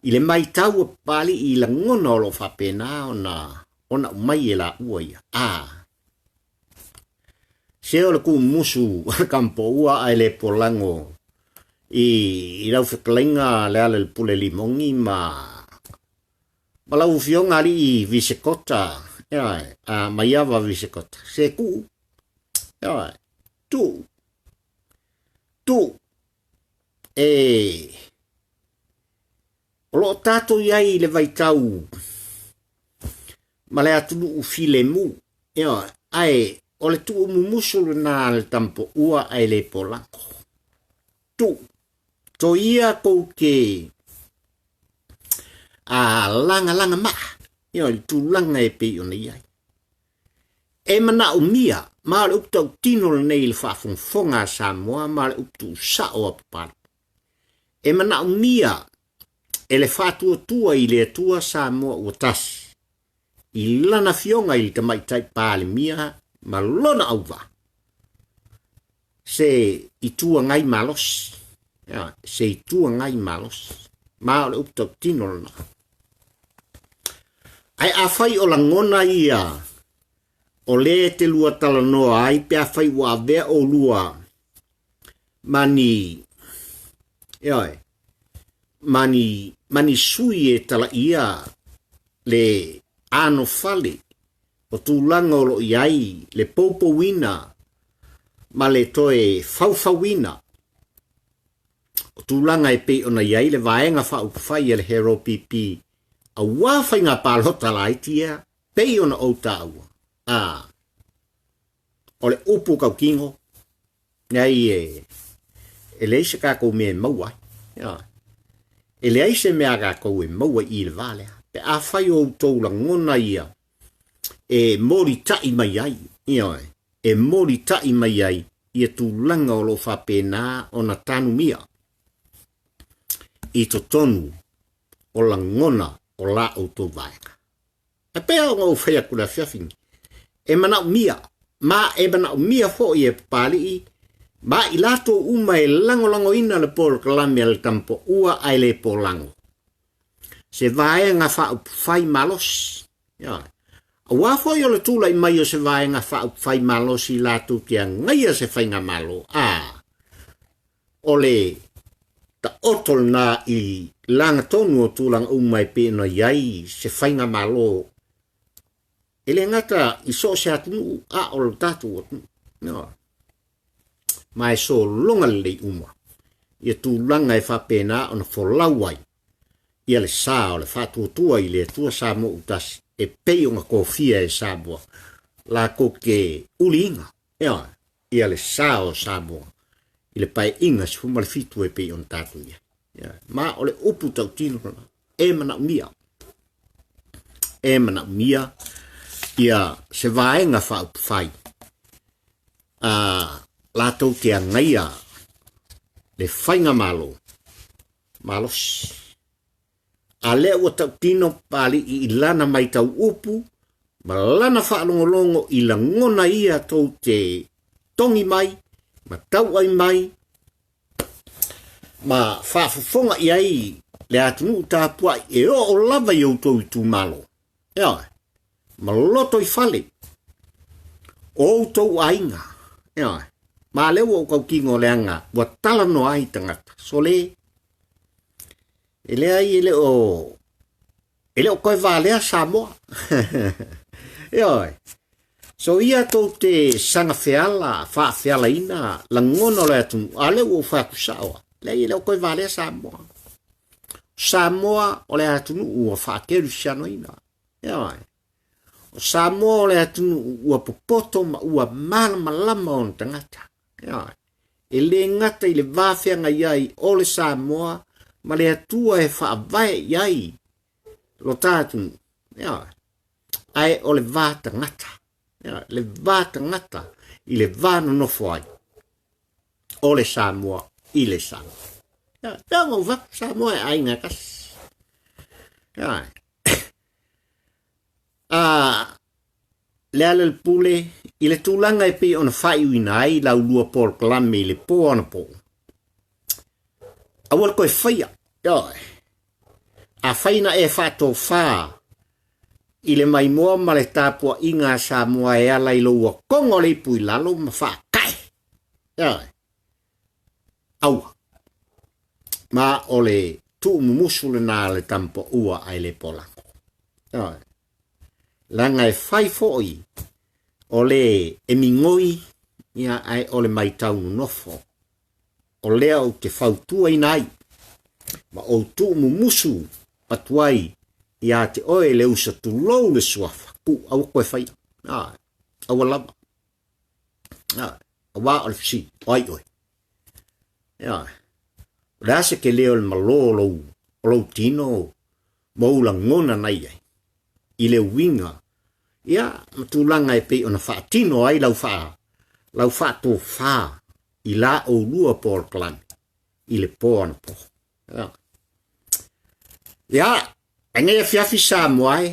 I le maitau a Papalii i lagona o lo o faapena ona ona aumai e laua ia. A se o le kuumusu a le Kampoua ae le polago i lau fetalaiga Lealailepule Limogi ma ma lau afioga alii Visekota, ioe, a Maiava Visekota, se tuu, ioe, tuu, tuu, e, o lo o tatou i ai i le vaitau ma le atunuu filemu, ioe, ae o le tuumumusu lena a le Tampoua ae le polago. Tuu, toia kou te a lagalaga maa, ioe, i le tulaga e pei ona i ai. E manaomia, ma o le upu tautino lenei i le faafogafoga a Samoa ma le upu tuusao a Papalii. E manaomia e le faatuatua i le Atua Samoa ua tasi i lana afioga i le Tamaitai Palemia ma lona auvaa se Itu Agai malosi, se Itu Agai malosi, ma o le upu tautino lena. Ae afai o lagona ia o lē te lua talanoa ai pe afai ua avea oulua ma ni, ioe, ma ni, ma ni sui e talaia le anofale o tulaga o lo o i ai le poupouina ma le toe faufauina o tulaga e pei ona i ai le Vaega Faaupufai a le HRPP aua faiga palota laiti ia pei ona ou taua, a o le upu tautino, leai e leai se tatou mea e maua ai. Ioe. E leai se mea a tatou e maua i i le va lea. Pe afai o outou lagona ia e molitai mai ai, ioe, e molitai mai ai ia tulaga o lo o faapena ona tanumia i totonu o lagona o la outou vaega. E pei ona ou fai atu i le afiafi nei, e manaomia, ma e manaomia foi e Papalii ma i latou uma e lagolagoina le polokalame a le Tampoua ae le polago, se vaega faaupufai malosi. Ioe. Aua foi o le tulai mai o se vaega faaupufai malosi latou te agaia se faigamalo, a o le taoto lena i lagatonu o tulaga uma e pei ona i ai se faigamalo e le gata i so o se atunuu a o le tatou atunuu. Ioe. Ma e sologa lelei uma ia tulaga e faapena ona folau ai ia le sa o le faatuatua i le Atua Samoa ua tasi e pei ona tofia e Samoa latou te uliina, ioe, ia le sa o Samoa i le Paeaiga 17 e pei ona tatou i ai. Ioe. Ma o le upu tautino lena, e manaomia, e manaomia ia se vaega faaupufai a latou te agaia le faigamalo malosi. A lea ua tautino Papalii i lana maitau upu ma lana faalogologo i lagona ia tou te togi mai ma tauai mai ma faafofoga i ai le atunuu tapuai e oo lava i outou itumalo, ioe, ma loto i fale o outou aiga, ioe, ma lea ua ou tautino leaga ua talanoa ai tagata, sole, e leai e le o e le o toe valea Samoa. Ioe. So ia tou te saga feala, faafealaina lagona o le atunuu, a lea ua ou fai atu sao lava, leai e le o toe valea Samoa. Samoa o le atunuu ua faakerisianoina. Ioe. O Samoa o le atunuu ua popoto ma ua malamalama ona tagata. Ioe. E le gata i le va feagai ai o le Samoa ma le Atua e faavae i ai lo ta atunuu. Ioe. Ae o le va tagata. Ioe. Le va tagata i le va nonofo ai o le Samoa i le Samoa. Ioe. Pea ona ou fai atu, Samoa e aiga e tasi. Ioe. A Lealailepule, i le tulaga e pei ona faaiuina ai laulua polokalame i le po anapo. Aua le toe faia. Ioe. Afai na e faatofā i le maimoa ma le tapuaiga a Samoa e ala i lou okoga o le ipu i lalo ma faakae. Ioe. Aua. Ma o le tuumumusu lena a le Tamapoua ae le polago. Ioe. Leaga e fai foi o le e migoi ia ae o le maitau nonofo. O lea ou te fautuaina ai ma ou tuumumusu atu ai ia te oe le uso tulou le suafa, ku aua koe faia. Ah, aua lava. Ah, aua o le fesili, o ai oe? Ia, o le a se kele o le malo o lou, o lou tino ma ou lagona na i ai, i le uiga, ia, ma tulaga e pei ona faatino ai lau faa, lau faatofā i la oulua polokalame i le po anapo. Ia, ia lenei afiafi Samoa e,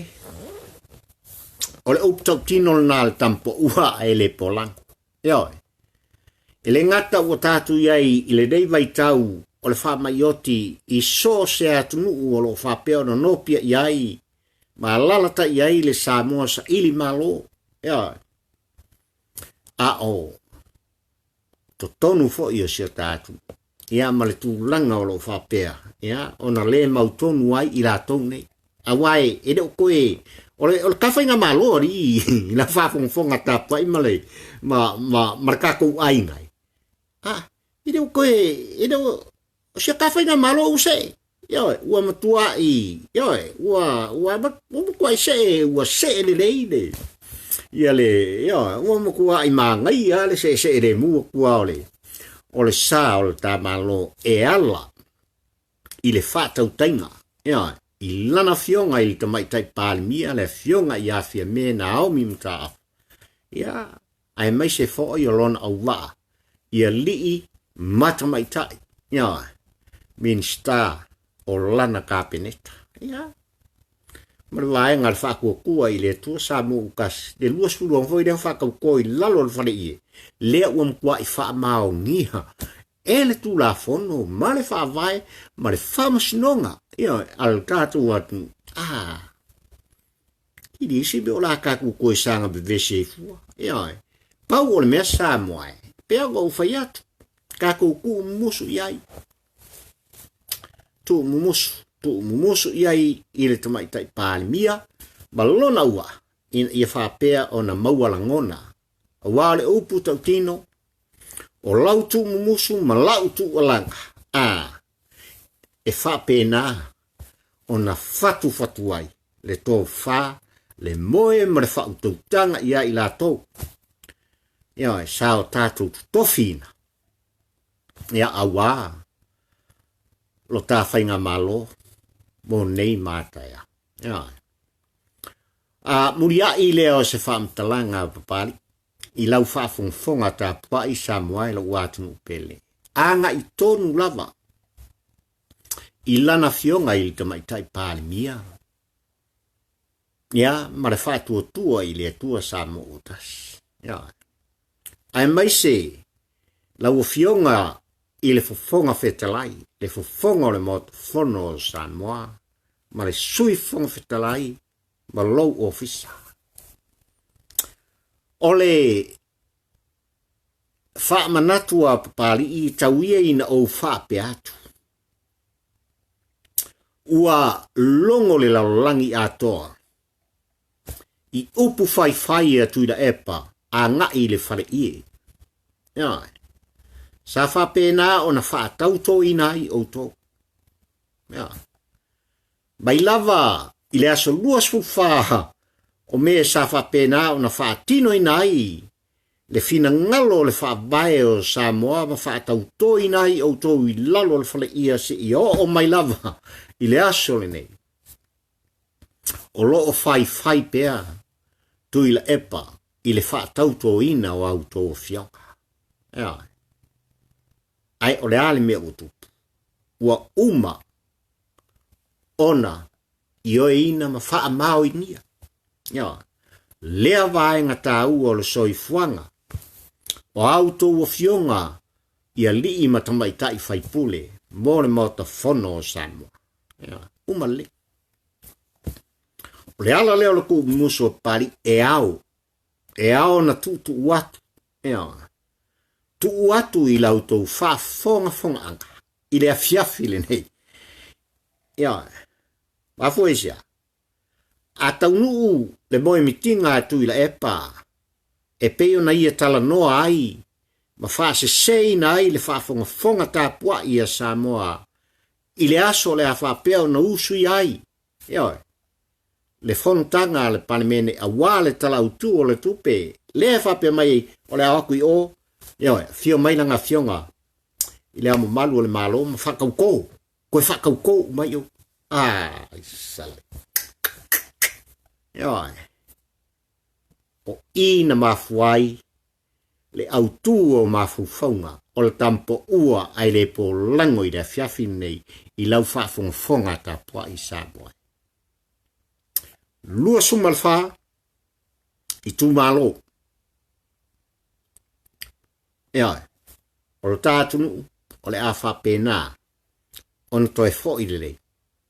o le upu tautino lena a le Tamapoua ae le polago. Ioe. E le gata ua tatou i ai i lenei vaitau o le faamai oti i so o se atunuu o lo o faapea ona nopia i ai ma alalatai ai le Samoa saili malo. Ioe. A o totonu foi o si o ta atunuu, ia ma le tulaga o lo o faapea, ia, ona le mautonu ai i latou nei. Aua e, e le o toe, o le, o le tafaigamalo alii i la faafogafoga tapuai ma le, ma, ma, ma le tatou aiga. Ah, e le o toe, e le o, o si ta faigamalo ua see. Ioe, ua matuai, ioe, ua, ua, ua matuai see, ua see lelei le, ia le, ioe, ua matuai magaia le seesee lemu atu lava o le, o le sa o le ta Malo e ala i le faatautaiga, ioe, i lana afioga i le Tamaitai Palemia, le afioga ia Fiame Naomi Mataafa, ia, aemaise foi o lona auvaa i alii ma tamaitai, ioe, Minisita o lana Kapeneta. Ia, ma le vaega a le Faatuatua i le Atua Samoa ua tasi, le 26 foi lea faatauto i lalo o le faleie, lea ua matuai faamaonia e le Tulafono ma le Faavae ma le Faamasinoga, ioe, a le tatou atunuu. Ah, i le isi mea o la tatou toe saga vevesi ai fua. Ioe, pau o le mea Samoa e, pea ua ou fai atu, tatou tuumumusu i ai. Tuumumusu, tuumumusu i ai i le Tamaitai Palemia ma lona ua, ina ia faapea ona maua lagona. Aua o le upu tautino, o lau tuumumusu ma lau tuualaga, a, e faapena ona fatufatu ai le tofa, le moe ma le faautautaga ia i latou. Ioe, sa o tatou totofiina, ia auā lo ta faigamalo mo nei ma taeao. Ioe. A muliai lea o se faamatalaga a Papalii i lau faafogafoga tapuai Samoa e lou atunuu pele, agai tonu lava i lana afioga i le Tamaitai Palemia, ia, ma le faatuatua i le Atua Samoa ua tasi. Ia. Aemaise lau afioga i le Fofoga Fetalai, le Fofoga o le Maota Fono o Samoa, ma le Sui Fofoga Fetalai ma lou ofisa. O le faamanatu a Papalii tau ia ina ou faapea atu, ua logo le lalolagi atoa i upu faifai a Tuilaepa agai i le faleie. Ioe. Sa faapena ona faatautoina ai outou. Ioe. Mai lava i le aso 24 o Me sa faapena ona faatinoina ai le finagalo o le Faavae o Samoa ma faatautoina ai outou i lalo o le faleia seia oo mai lava i le aso lenei. O lo o faifai pea Tuilaepa i le faatautoina o a outou afioga. Ioe. Ae o le a le mea ua tupu? Ua uma ona ioeina ma faamaoigia. Ioe. Lea vaega taua o le soifuaga o a outou afioga i alii ma tamaitai faipule. mo le Maota Fono o Samoa. Ioe, uma lelei. O le ala lea o le kuumusu o Papalii e ao, e ao ona tuutuu atu, ioe, tuu atu i la outou faafogafogaaga i le afiafi lenei. Ioe, mafua i se a? A taunuu le moemitiga a Tuilaepa e pei ona ia talanoa ai ma faaseseina ai le faafogafoga tapuai a Samoa i le aso o le a faapea ona usuia ai, ioe, le fonotaga a le Palemene aua le Tala Autu o le Tupe, lea e faapea mai ai o le a o atu i o, ioe, afio mai lana afioga i Le Ao Mamalu o le Malo ma faatauto, toe faatauto uma ai outou. Ai, sala. Ioe. O i na mafua ai le autū o mafaufauga o le tampoua ae le polago i le afiafi lenei i lau faafogafoga tapuai Samoa. 24 itumalo. Ioe, o lo ta atunuu o le a faapena ona toe foi lelei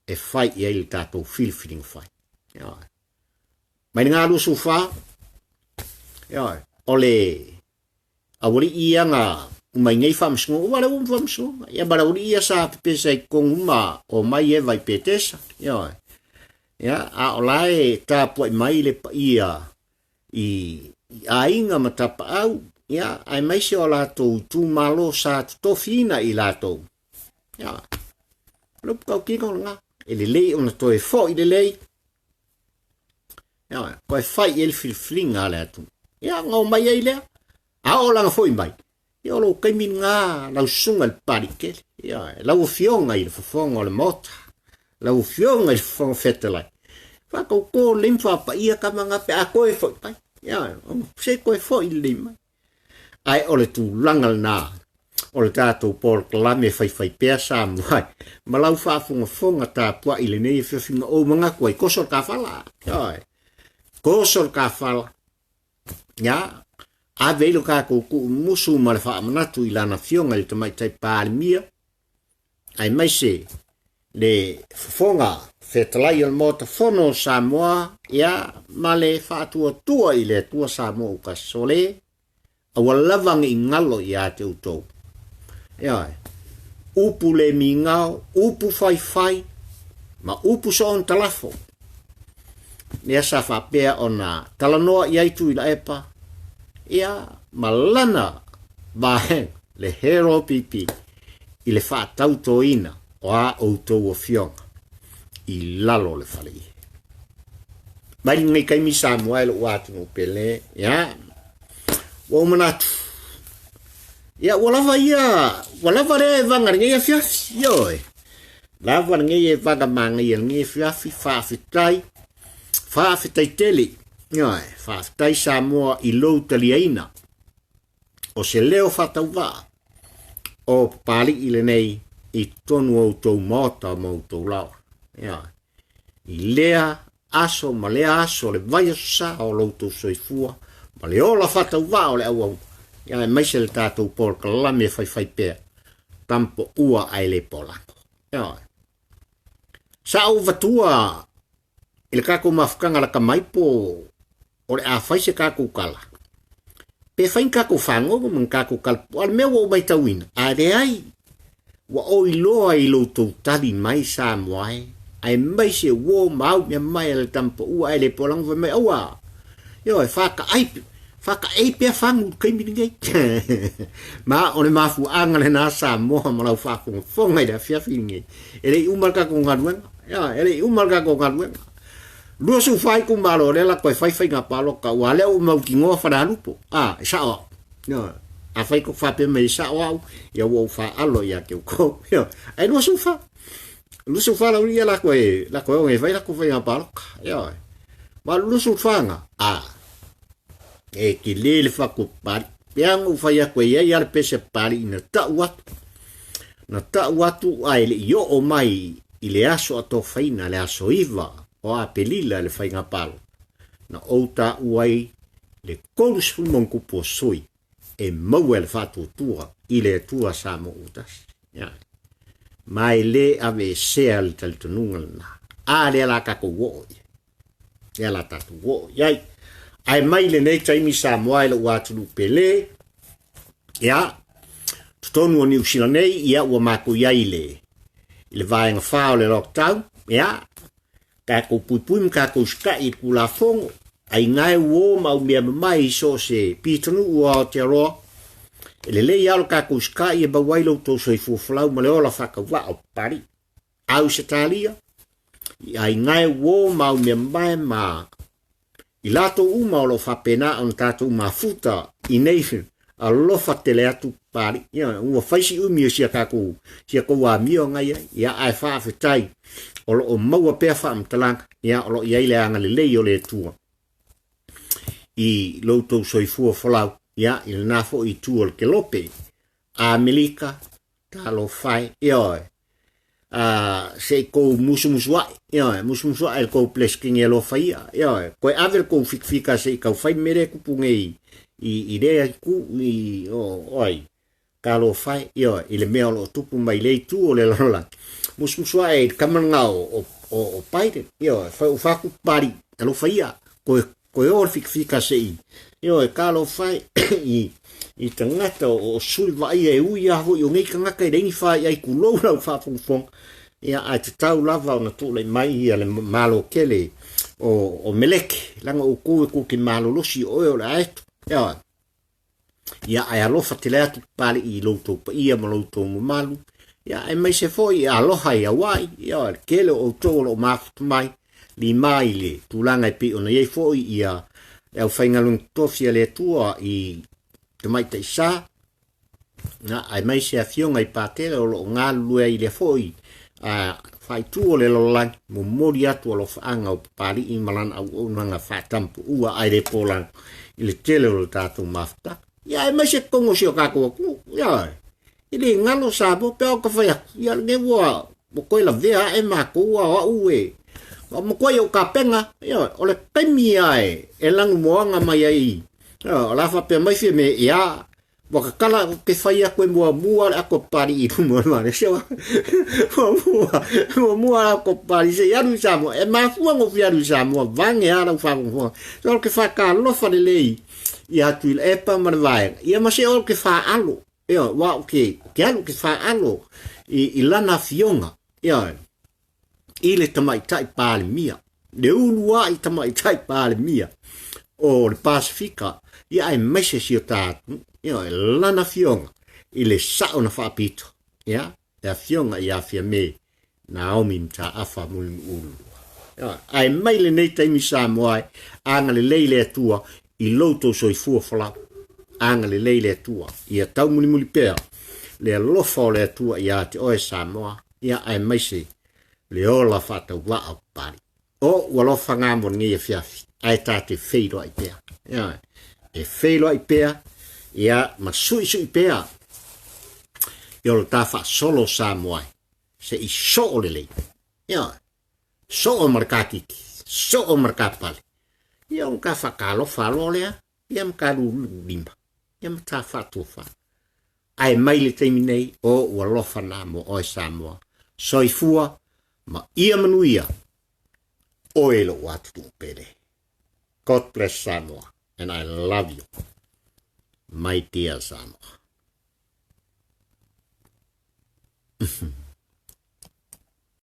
e fai i ai le tatou filifiliga fai. Ioe. Mai le 24, ioe, o le aualii ia na uma i nei faamasinoga, ua le uma faamasinoga, ia ma le aualii ia sa pepesa i totonu uma o mai Eva i Petesa, ioe. Ia, a o la e tapuai mai le paia i aiga ma tapaau, ia, aemaise o latou itumalo sa totofiina i latou. Ia, o le upu tautino lena, e lelei ona toe foi lelei, ia, toe fai i ai le filifiliga a le atunuu. Ia, ona omai ai lea, a oo lana foi mai, ia o lou taimi lena lau susuga i le Papaliitele, ia, lau Afioga i le Fofoga o le Maota, lau Afioga i le Fofoga Fetalai, faatauto lelei ma faapaia tama na pe a toe foi mai, ia, se toe foi lelei mai. Ae o le tulaga lena o le tatou polokalame faifaipea Samoa ma lau faafogafoga tapuai i lenei afiafiga ou manatu ai, koso le kafala, ioe, koso le kafala, ia, ave ai lo tatou tuumusu ma le faamanatu i lana afioga i le Tamaitai Palemia, aemaise le Fofoga Fetalai o le Maota Fono o Samoa, ia, ma le faatuatua i le Atua Samoa ua sole, aua lava ne i galo ia te outou. Ioe, upu le migao, upu faifai, ma upu soona talafo. Lea sa faapea ona talanoa i ai Tuilaepa, ia, ma lana vaega, le HLPP, i le faatautoina o a outou afioga i lalo o le faleie. Mai lenei taimi Samoa e lou atunuu pele, ia, ua ou manatu, ia, ua lava ia, ua lava lea e vaga lenei afiafi, ioe, lava lenei e vaga manaia lenei afiafi, faafetai, faafetai tele, ioe, faafetai Samoa i lou taliaina o se leo faatauvaa o Papalii lenei i totonu o outou maota ma outou laoa. Ioe. I lea aso ma lea aso le vaiaso sa o lo outou soifua ma le ola faatauvaa o le auauna, ia aemaise le tatou polokalame e faifai pea, tampoua ae le polago. Ioe. Sa ou avatua i le tatou mafutaga lata mai po o le a fai se tatou tala, pe fai ni tatou fagogo ma ni tatou tala, a o le mea ua ou matauina, a leai, ua ou iloa i lo outou tali mai Samoa e, aemaise uo ma au mea mai a le tama paua ae le polago fai mai, aua, ioe, whakaai, whakaei pea whangu i taimi lenei. Ma o le mafuaaga lena Samoa ma lau faafogafoga i le afiafi lenei. E le i uma le tatou galuega. Ioe, e le i uma le tatou galuega. 24 itumalo lea la toe fai faiga palota, ua lea ua mautinoa Falealupo. A, e sao au. Ioe, afai tou faapea mai e sao au, ia ua ou faaalo ia te outou. Ioe, ae 24. 24 lau ia la koe, la koe o e fai la koe faiga palota. Ioe. Ma 24 nga, a, e te le le fatu pali. Pea ngu fai atu e iai a le pese pali ina tau atu. Na tau atu a e le i oo mai i le aso atofaina, le aso 9 o Apelila le faiga palota. Na ou taua ai le 30 o sui e maua e le faatuatua i le Atua Samoa ua tasi. Ia. Ma e lē aveesea le talitonuga lenā. A lea la tatou oo i ai. Lea la tatou oo i ai. Ae mai lenei taimi Samoa e lou atunuu pele, ia, totonu o Niu Sila nei, ia ua matou i ai i le, i le vaega fa o le lockdown, ia, tatou puipui ma tatou usitai i le Tulafono, aiga e uo ma au mea mamae i so o se pitonuu o Aotearoa, e lelei lava lo tatou usitai e maua ai lo outou soifua folau ma le ola faatauvaa o Papalii. Ausetalia, i aiga e uo ma au mea mamae ma i latou uma o lo o faapena ona tatou mafuta i nei alofa tele atu Papalii. Ia, ua fai si umi o sia tatou, sia tou amio ngai ai. Ia, ae faafetai o lo o maua pea faamatalaga. Ia, o lo o i ai le agalelei o le Atua i lo outou soifua folau. Ia, i lena foi itu o le kelope, Amerika, Talofa e, ioe. Se i kou musumusuaʻi, ioe, musumusuaʻi le kou Peresetene alofa ia, ioe, koe ave le kou fikafika se i tau fai mele kupu nei i, i lea itu, i, o, oi, talofa e, ioe, i le mea o lo o tupu mai le itu o le lalolagi. Musumusuaʻe i le tama lena o, o, o, o Biden, ioe, fai o faku pali, alofa ia, koe Koe o le fikafika se i, ioe, talofa e, i, i tagata o, o sui vaaia e ui lava foi o nei tagata e leai ni faiai tulou lau faafogafoga, ia, ae tatau lava ona tulai mai ia le Malo tele o, o Meleke, leaga outou e tou te malolosi o oe o le aeto, ioe. Ia, ae alofa tele atu Papalii i lo outou paia ma lo outou mamalu, ia, aemaise foi e aloha i Hawaii, ia, o le tele o outou o lo o mafuta mai, lima i le tulaga e pei ona i ai foi ia le aufaigaluega totofi a le Atua i Tamaitai Sa, na, aemaise afioga i Patele o lo o galulue ai i lea foi a faaitu o le lalolagi, momoli atu alofaaga o Papalii ma lana auaunaga faatampuua ae le pōlanu i le tele o le tatou mafutaga. Ia aemaise totonu o si o tatou atunuu. Ia, e le galo Samoa pe a o ka fai atu. Ia lenei ua ua toe lavea ae matou a o au e ua matua i ou tapena. Ia, o le taimi lava e, e lanumoana mai ai. Ia, o la faapea mai Fiame, ia, Ua tatala ou te fai atu e muamua le ato pali i luma o le male. Se muamua, muamua le ato pali se i alu i Samoa. E mafua ona ou fia alu i Samoa, vane lava lau faafogafoga. Se o ke whakalofa lelei ia Tuilaepa ma le vaega. Ia ma se o ke whaalo. Ia, wa o ke, ke alu ke whaalo i, i lana afioga. Ia, i le tamaitai Palemia, le uluai tamaitai Palemia o le Pasifika, ia aemaise si o ta atunuu, ia, e lana afioga i le sao na faapito, ia, le afioga ia Fiame Naomi Mataafa Mulimuulu. Ia, ae mai lenei taimi Samoa e, agalelei le Atua i lo outou soifua folau. Agalelei le Atua, ia taumulimuli pea le alofa o le Atua ia te oe Samoa, ia aemaise le ola faatauvaa o Papalii. O ua alofa ngā mo lenei afiafi, ae tā te feiloai pea. Ia, e feiloai pea, ia, ma suisui pea, i o lo tā faasolo Samoa e, se i soo lelei. Ia, soo ma le kākiki, soo ma le kāpale. Ia, o ka whakalofa aloa lea, ia ma ka lulu lima, ia ma tā whaatuawha. Ae mai le taimi nei, o ua alofa nā mo oe Samoa. Soifua ma ia manuia oe lou atunuu pele. God bless Samoa and I love you, my dear Samoa.